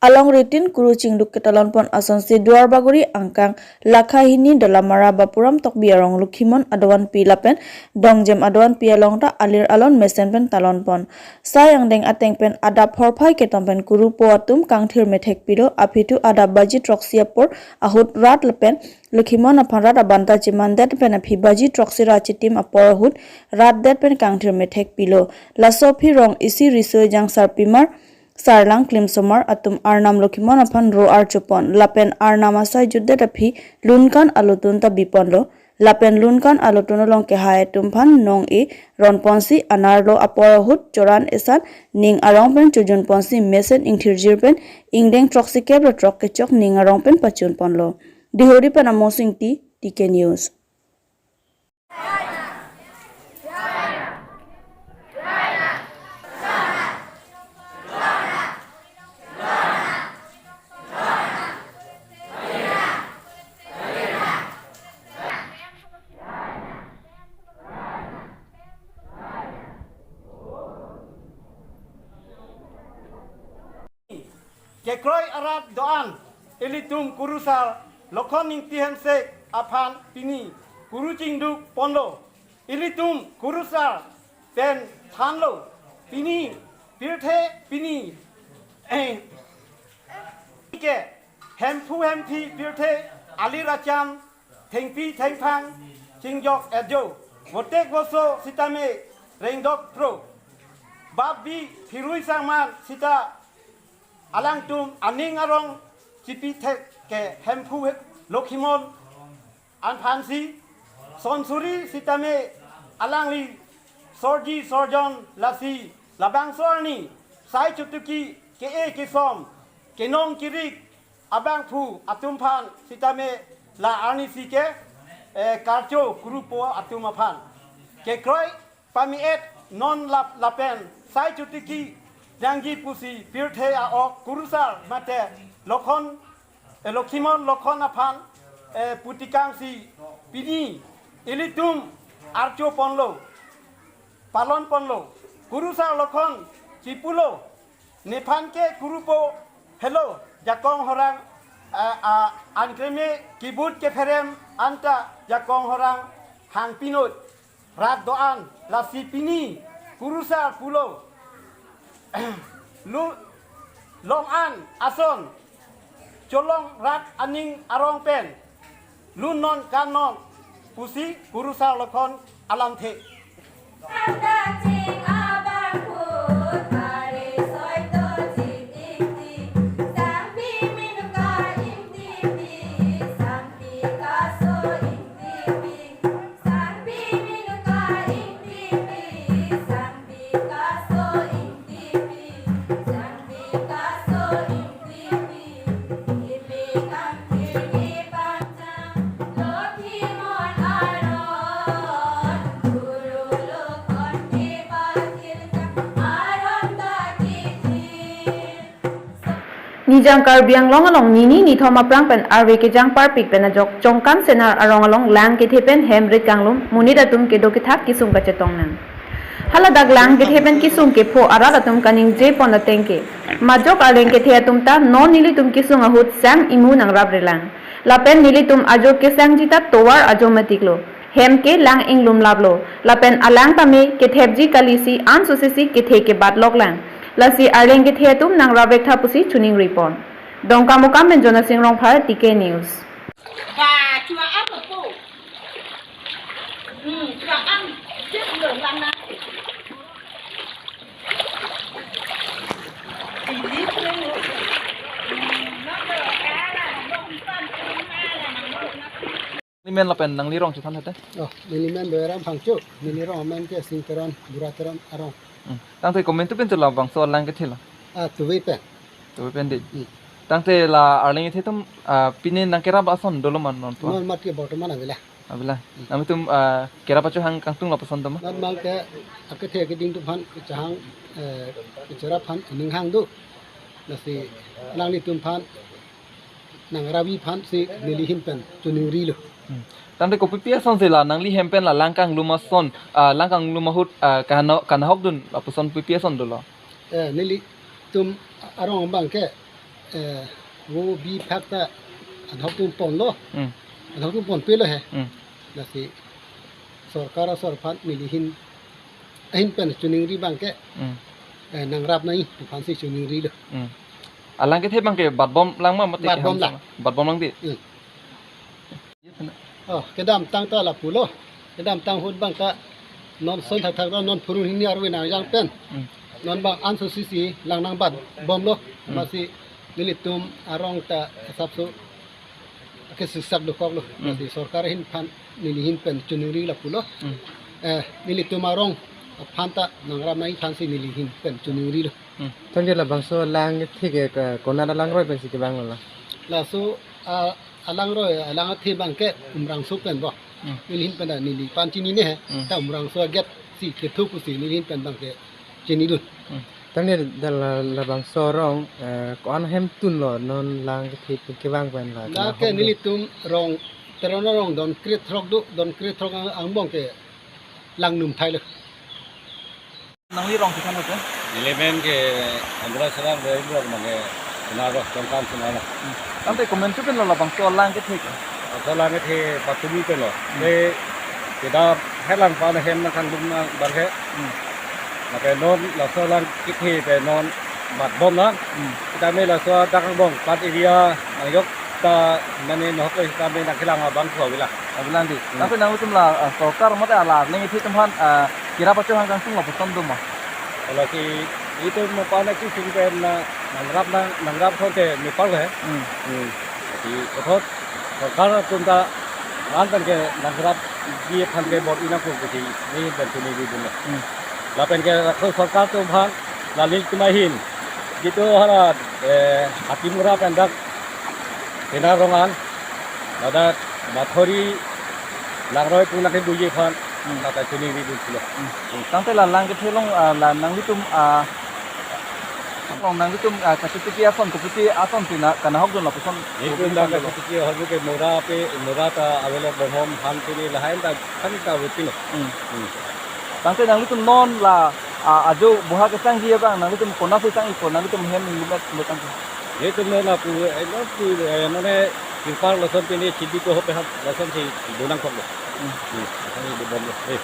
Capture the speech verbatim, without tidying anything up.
Along ritin kuru chingduk ketalon pon asonsi Duar Bagori angkang Lakhahini Dolamara Bapuram Tokbi arong Lokhimon adovan pi lapen Dongjem adovan pi along ta alir alon mesen pen talon pon. Sai angdeng ateng pen adap horphai ketom pen kurupo atum kangthir methek pilo, aphi thu adap baji throksi apor ahut rat lapen Lokhimon aphan rat abanta chemandet pen aphi baji throksi ra chitim apor ahut rat det pen kangthir methek pilo. Laso aphi rong isi riso ejang sarpimar sarlang klimsomar atum arnam Lokhimon aphan ro archopon lapen arnam asai jutdet aphi lunkan alotun ta biponlo. Lapen lunkan alotun along kehai atum aphan nong-e ronponsi anerlo apor ahut choran esan ning arong pen chojun ponsi mesen ingthirjir pen ingdeng throksi kep ra throk kechok ning arong pen pachun ponlo. Dihori pen Amosing T, T K News. Kekroi arat do-an ilitum kurusar Lokhon Ingti Hensek aphan pini kuru chingduk ponlo. Ilitum kurusar pen thanlo, pini pirthe pini, eh, ke Hemphu hemphi pirthe alir acham thengpi thengphang chingjok ejo. Votek voso sitame rengdok pro. Bap bi phirui sangman sita alangtum aning arong chipi thek ke Hemphu Lokhimon anphansi sonsuri sitame alangli sorji sorjon lasi labangso arni sai chotuki ke-e kesom kenong kirik abangphu atum aphan sitame la arnisi ke, eh, karcho kurupo atum aphan kekroi pame-et non lap lapen sai chotuki nangji pusi pirthe a-ok kurusar mate Lokhon, eh, Lokhimon Lokhon aphan, eh, putikangsi pini ilitum archo ponlo, palon ponlo. Kurusar Lokhon chipulo, nephan ke kurupo helo, jakong horang, eh, ah, ankreme kibut kepherem anta jakong horang hang pinot rat do-an lasi pini kurusar pulo. Lu long an ason cholong rat aning arong pen lunnon kannon pusi kurusar Lokhon alamthe. Nijang Karbi Anglong along nini nithom aphrang pen arve kejang parpik pen ajok Chongkan Senar arong along lang kethe pen hem rit kanglum monit atum kedo kethak kesung kachetong nang. Haladak lang kethe pen kesung kepho arat atum kaningje pon ateng ke majok arleng kethe atum ta non nelitum kesung ahut sang imu nangrap relang. Lapen nelitum ajok kesangji ta tovar ajo matiklo. Hem ke lang inglum laplo. Lapen alang tame kethepji kalisi an sosisi kethe kebat loklang. Lasi arleng kethe atum nangrap vektha pusi chuning ripon. Dongkamukam pen Jonasing Rongphar, T K News. Ba, chua apa po? Hmm, chua ang, cek lo lang na. Ini men lapen nangli rong chethan hete? Oh, neli men Doyram Phangcho, neli rong amen ke Sing Teron, Bura Teron arong. Hmm. Tangte komantu pen tu labangso lang kethe lo? Ah, tuve pen. Tuve pen de. Hmm. Tangte la arleng kethe atum, ah, pine nangkerap ason dolo ma non tu? Non mat ke bortoman avela. Avela. Hmm. Nangtum, ah, kerap achohang kangtung lapuson atum? Non mang ke akethe akeding atum aphan, kachehang, eh, kacherap aphan ining hang do. Lasi nanglitum aphan nangrapji aphan si neli ahin pen chuning rilo. Hmm. Tangte kopipi ason si la nangli hem pen la lang kanglum ason, ah, lang kanglum ahut, ah, kana-, kanahok dun lapuson pipi ason dolo? Eh, nelitum arong abang ke Eh, vo bi phak ta adhok atum ponlo. Hmm. Adhok atum ponpelo he. Hmm. Lasi sorkar asor aphan neli ahin, ahin pen chiningri abang ke, hmm, eh, nangrap nangji pu aphansi chiningrilo. Hmm. Alang kethe abang ke batbomlang ma mate ke, batbomlang, hamsa ma? Batbomlang dei. Hmm. Oh, kedamtang ta lapulo. Kedamtang ahut abang ta non son thakthak ta non phurun hini arve nangjang pen. Hmm. Non abang anso sisi lang nangbatbomlo. Hmm. Amatsi nelitum arong ta asapso kesiksak dokoklo. Hmm. Amatsi sorkar ahin aphan neli ahin pen chiningri lapulo. Hmm. Eh, nelitum arong aphan ta nangrap nangji aphansi neli ahin pen chiningrilo. Hmm. Tangte labangso alang kethe ke, ke konat alangroi pensi kevanglo la? Laso, ah, alangroi, alang kethe abang ke Umrangso pen bo. Hmm. Neli ahin pen ta neli aphan chinine he. Hmm. Ta Umrangso agetsi kethu pusi neli ahin pen abang ke chinidun. Hmm. Tangte la, labangso arong, eh, ko-an ahemtunlo non lang kethe kevang pen la? La kena ke hom nelitum rong, Teron arong don krethrok do, don krethrok ang, angbong ke lang num thailo. Nangli rong kesan hote? Neli amen ke Andra Selang Railroad mane Sonaro, Chongkam Sonaro. Hmm. Tangte komantu pen lo labangso alang kethe ke? Labangso alang kethe patumi pen lo. Hmm. Te kedam helang pan hem nangkangdun nang abang ke. Hmm. Mate non laso alang kethe te non batbomlang. Hmm. Kita me laso adak angbong pat area nangjok ta mane nohok le kita me nangkelang abang ko avelang. Avelang dei. Hmm. Tangte nanglitum la, ah, sorkar mate alar ning ithi atum aphan, ah, kirap achohang kangsung lapuson do ma? Lasi itum mo pana ki sing pen na nangrap na, nangrap thonte nepal he. Hmm. Hmm. Jadi kothot sorkar atum ta an pen ke nangrapji aphan ke bor-i nangkok pusi neli pen chiningridun. Hmm. Lapen ke laso sorkar atum aphan la nelitum ahin jitu hala, eh, Hatimura pen dak Tenar rong an, ladak Mathori langroi pu nangkebuji aphan, hmm, lata chiningridun pulo. Hmm. Tangte la lang kethe along, ah, la nanglitum, ah, along nanglitum, ah, kachepiti ason, kachepiti ason tina kanahokdun lapuson. Nelitum dak kachepiti ahormu ke mura pe, mura ta avelo bonghom han pini lahai ta kan ta rutin lo. Hmm. Hmm. Tangte nanglitum non la, ah, ajo buha kechangji abang nanglitum konatsi changji ko, nanglitum hem ninglumet lo tangte? Nelitum non lapu, eh, non pu, eh, mane tirpal lason pini chidi ko hope ham lasonsi do nangkoklo. Hmm. Hmm. Lasonsi dobomlo. Eh.